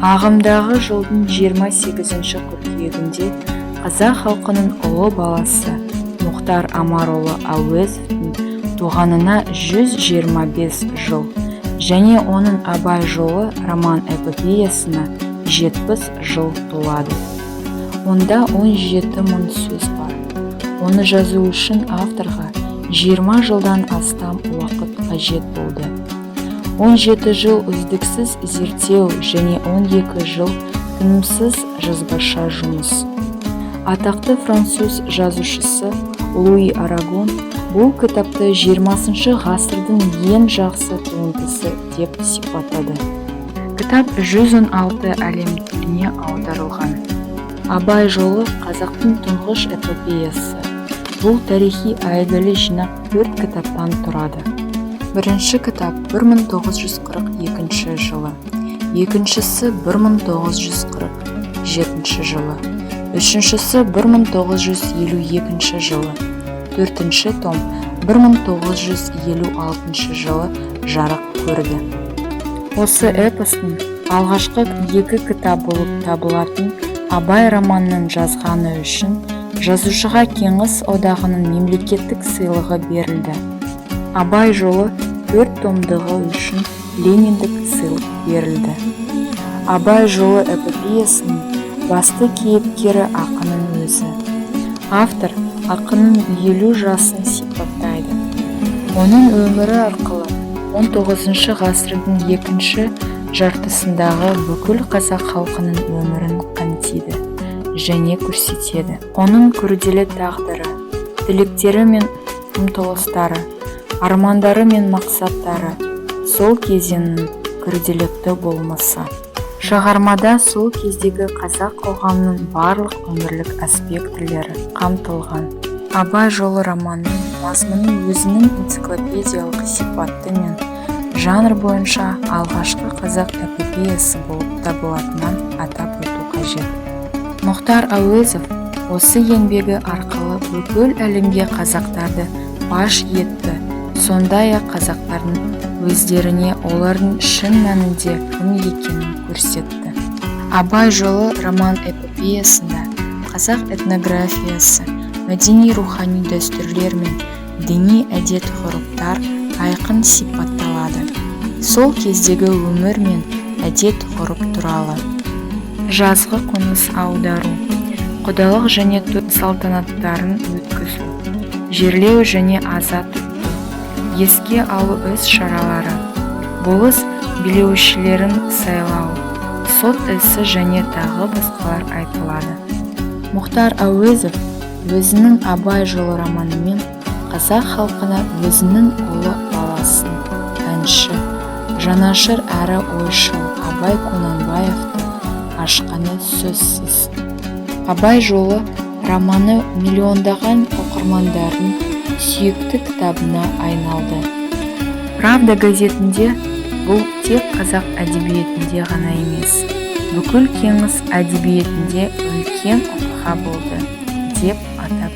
Ағымдағы жылдың 28 қыркүйегінде қазақ халқының ұлы баласы Мұхтар Омарұлы Әуезовтің туғанына 125 жыл және оның «Абай жолы» роман-эпопеясына 70 жыл толады. Онда 17 мың сөз бар. Оны жазу үшін авторға 20 жылдан астам уақыт қажет болды. 17 жыл үздіксіз зерттеу және 12 жыл тынымсыз жазбаша жұмыс. Атақты француз жазушысы Луи Арагон бұл кітапты 20 ғасырдың ең жақсы туындысы деп сипаттады. Кітап 116 әлем тіліне аударылған. «Абай жолы» – қазақтың тұңғыш эпопеясы. Бұл тарихи әйгілі жинақ төрт кітаптан тұрады. Бірінші кітап 1942 жылы, екіншісі 1947 жылы, үшіншісі 1952 жылы, төртінші том 1956 жылы жарық көрді. Осы эпостың алғашқы екі кітап болып табылатын «Абай» романын жазғаны үшін жазушыға Кеңес Одағының мемлекеттік сыйлығы берілді. «Абай жолы» төрт томдығы үшін Лениндік сыйлық берілді. «Абай жолы» эпопеясының басты кейіпкері – ақынның өзі. Автор ақынның 50 жасын сипаттайды. Оның өмірі арқылы 19 ғасырдың екінші жартысындағы бүкіл қазақ халқының өмірін қамтиды және көрсетеді. Оның күрделі тағдыры, тілектері мен ұмтылыстары, армандары мен мақсаттары – сол кезеңнің күрделікті болмысы. Шығармада сол кездегі қазақ қоғамының барлық өмірлік аспектілері қамтылған. «Абай жолы» романының мазмұны өзінің энциклопедиялық сипаты мен жанр бойынша алғашқы қазақ эпопеясы болып табылатынын атап өту қажет. Мұхтар Әуезов осы еңбегі арқылы бүкіл әлемге қазақтарды паш етті, сондай-ақ қазақтардың өздеріне олардың шын мәнінде кім екенін көрсетті. «Абай жолы» роман-эпопеясында қазақ этнографиясы, мәдени-рухани дәстүрлер мен діни әдет-ғұрыптар айқын сипатталады. Сол кездегі өмір мен әдет-ғұрып туралы, жазғы қоныс аудару, құдалық және той салтанаттарын өткізу, жерлеу және аза тұту, еске алу іс-шаралары, болыс билеушілерін сайлау, сот ісі және тағы басқалар айтылады. Мұхтар Әуезов өзінің «Абай жолы» романымен қазақ халқына өзінің ұлы баласын, әнші, жанашыр әрі ойшыл Абай Құнанбаевты ашқаны сөзсіз. «Абай жолы» романы миллиондаған оқырмандардың сүйікті кітабына айналды. «Правда» газетінде: «Бұл тек қазақ әдебиетінде ғана емес, бүкіл кеңес әдебиетінде үлкен оқиға болды», – деп атап